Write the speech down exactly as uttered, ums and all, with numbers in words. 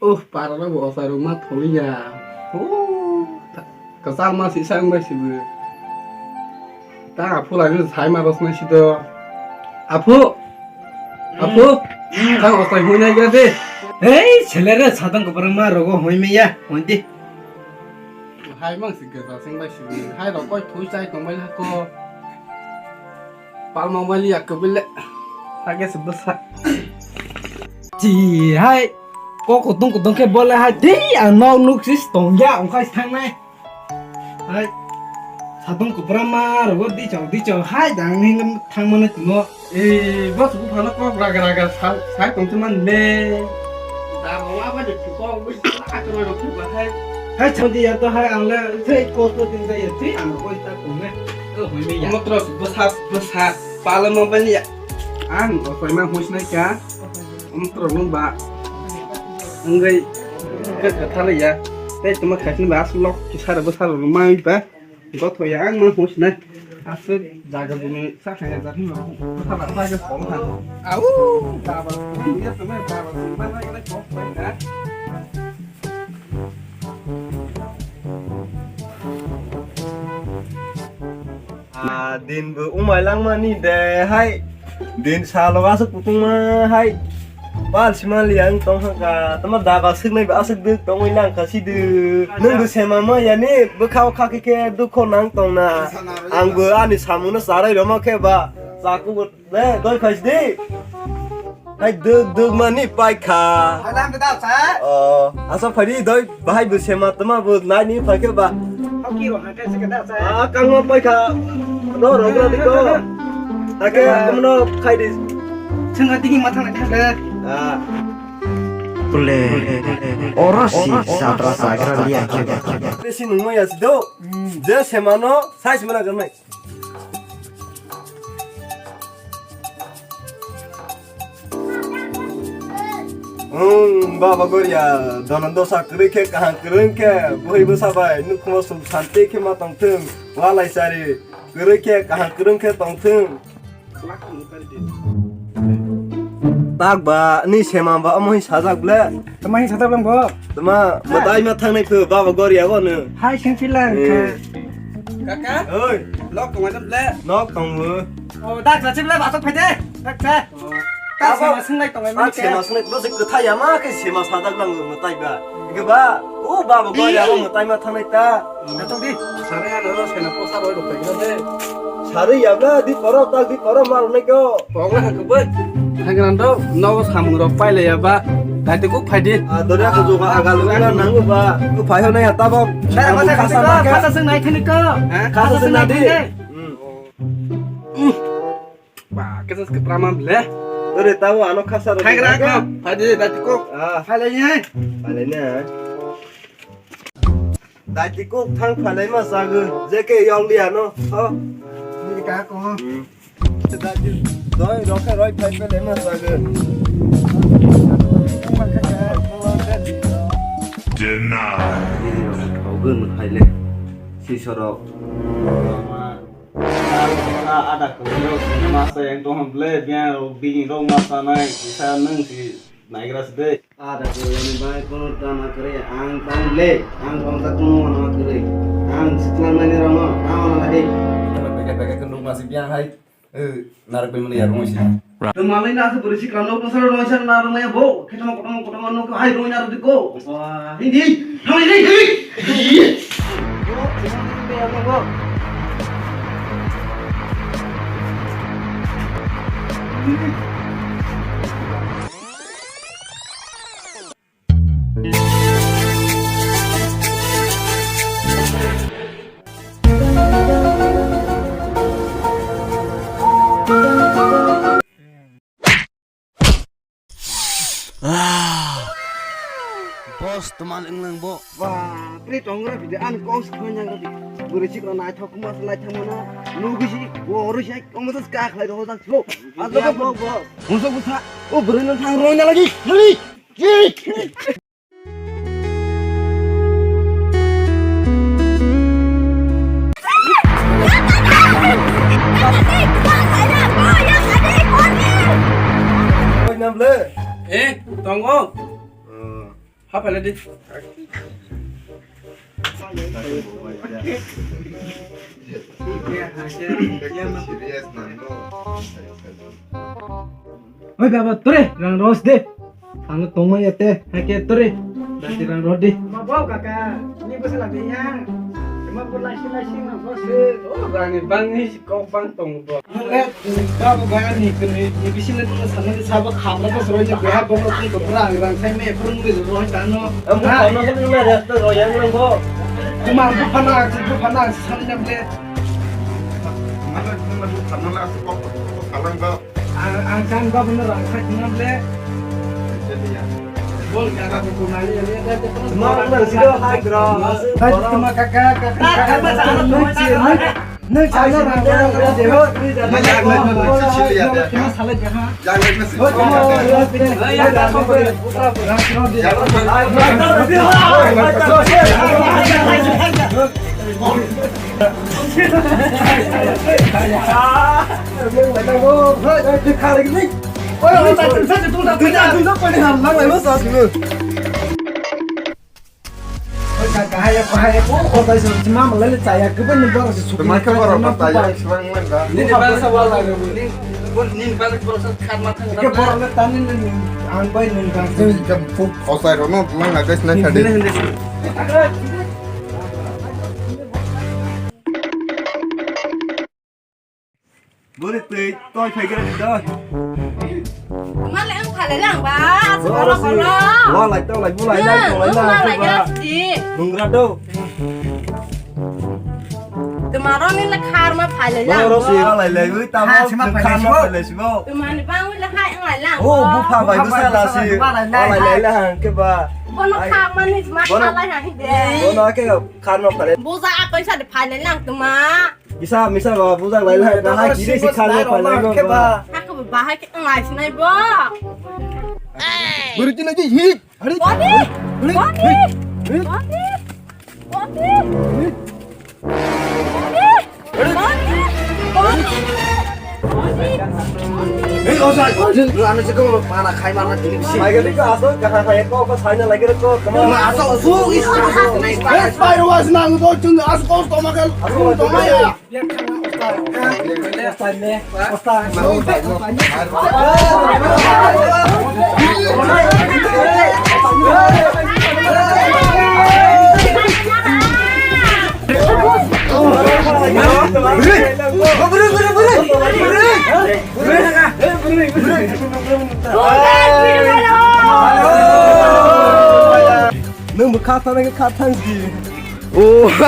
Uh, para rok bo ochai rok ma tholi ya. Oh, ta-, kwchang ma si sang bai si bo. Ta aphu lai no sai ma rosnai si do. Aphu. Aphu. Hmm. Tang ochai hui nai ga de. Hei, selere satang ko para ma rogo hoi me ya. Hoi di. Hai mang si kwchang sing bai si bo. Hai rok koi thui chai tong bai la ko. Palma mali ya kebele. Hage sebesa. Ci hai. Kok kutung kutung ke bole hai. Dei ang nok nuk sis tong ya ongkai thang nai. Hai. Sabung kupra ma rogo di chau di chau hai dang ni lem thang mana timo. Eh, bos bu phano kok raga raga sai tong teman le. Da ma ba de kok bu la ka ro ro ba hai. Hai chau di ya to hai ang le sei kok to tin da ya ti ang ko ta tong ne. Omo trok bwsa bwsa pala mobile ya. Ang okhoi ma hus nai ka. Omo trok nung ba. Wngwi ka ka thala ya. Tei tuma khaisni ba aswk lok kisa rw bwsa rw ma wngwi ba. Gotho ya ang ma hus nai. Aswk jaga bumi sa kha ya jat ma. Bwsa ba sa ga pom ha. Au. Baba. Ya tuma baba. Ma na ga pom na. Ah, din bo umai langmani de hai. Din salo aswk kutungma hai. Bal simali ang tong kha. Tama daga siknai ba aswk duk tongwi lang kha si duk. Nung bo sema ma yani bwkhao kha khe khe dukho nang tong na. Ang bo ani samung no sarai roma khe ba. Chaku bo le doi phai si di. Hai duk duk mani pai kha. Hai lam da sa. Oh, asa phai di doi bahai bo sema tama bo nai ni phai khe ba. Hoki ro hangke se da sa. Ah, kang ma pai kha. Do ro ro di ko. Ake amno khai di. Chunga tigi ma thang na kha. Ah. Pule. Oro si satra sagra liya khe. Besi nungma ya si do. Je semano sai semana ganai. Hmm, baba goria, dono dosa kwrwi khe kaham kwrwng khe, bwhwi bwsa bai nukhungo suk santi khe ma tongthwng, walai chari kwrwi khe kaham kwrwng khe tongthwng. Tak ba ni sema ba omo hin sajak ble. Tama hin sajak lang bo. Tama matai ma thangnai phu baba goria bo no. Hai sing philang kha. Kaka? Oi. Nok tong ma ble? Nok tong bo. O da sa chim le ba sok phede. Tak sa. Ta sema sing lai tong ma. Sema sing lai bo se kwthai ya ma khe sema sajak lang matai ba. Ge ba. O baba goria bo matai ma thangnai ta. Natok di. Sari ano ro sena posa roi rok paikna de. Sari yabla di poro tak di poro mar ne ko. Pogla ha kuboi. Hangran do no samung rok pailai ya ba. Dati kuk phai di. A dori aku juga agal wala nangu ba. Ku phai ho nai hata ba. Sari masa khasa khasa sing nai thani ko. Khasa sing nai di. Hmm. Ba, kesa ke prama ble. Ore, tabo ano khasa ro. Hai gra ko, phai de dati ko. Ah. Phai le ye. Phai le ne. Dati ko thang phai le ma sagu. Je ke yong li ano. Oh. Ni ka ko. Dati doi ro ke roi phai le ma sagu. Denied. Ogun phai le. Si sorok. Ada kwrwng rok masa yang tong ble biang rok bini rok masa nai kisa nung si naigra si de. Ada kwrwng ni bai kono tama kwrwi ang tang ble ang tong ta kono ma kwrwi ang siklang nai rok no tama na dei. Peke peke kunduk masi biang hai. Narak bai mani yarung si. Tong malai na se bori siklang no pasal no sa na rong ya bo. Ketama kotoma kotoma no hai rong ya rong ko. Hindi. Thang hindi. Boss, teman engleng bo. Wah, pri tongra bide an kong si kong nyang bi. Buri si kong nai thok mas lai thang mana. Nugi si, bo ori si, kong mas ka khlai ro jang thlo. Aslo bo bo. Musa busa. O buri nang thang ro na lagi. Lagi. Eh, tongo. Apa lagi? Oi baba, tore rang ros de. Ang tongma ya te, hake tore. Dati rang ros de. Ma bau kaka, ni basa la de ya. Ma bau laisi laisi na bose. Oh, rang ni bang ni kok bang tong bo. Nole, baba bang ni kene, ni bisi le tong sana de sabo kham na bos roi je beha bok lo tong ko rang rang sai me pun de roi ta no. Am kham na ko na rasta roi yang rang bo. Kuma bu phana, bu phana, sana nyam le. Mana, mana bu phana la ko ko kalang ba. Ang, ang kan ba bener ang sak nam le. Bol ka ka ko nani ya le ka ko. Ma na sido hai bro. Hai tuma kaka kaka. Nang sana rang rang de ho. Nang jak nang nang sisi ya de. Kima salai de ha. Jak nang sisi. Khosai rokno mang na guys na khadi. Bori twi toi phai gra doi. Male ang phale lang ba, kono kono. Wa lai to lai bu lai lai to lai na lai ba. Nungra do. Tumaro ni le khar ma phale lang. Wa ro si lai lai wi ta ma khar ma phale si bo. Tumani bang wi le hai ang lai lang. O bu pha bai bu sa la si. Wa lai lai la hang ke ba. Kono khar ma ni ma khalai ha hi de. Kono ke khar ma phale. Buja akai sa de phale lang tuma. Misa, misa ba, bujak lai lai, ba, hai kiri si khan le pai lai ba. Haka ba, bahai ke ngai sinai ba. Beri tina ji hi. Hari. Boni, boni, boni, boni. Hei, kau sai, kau jin, lu anu cakap mana khai mana tini bisi. Mai gadi kau asal, kau khai kau kau sai na lagi kau kemana? Asal usuk is. Hei, spider was nang tu cung asal kau tomakan, tomakan. Nang bwkha thang, kha thang di. Oh.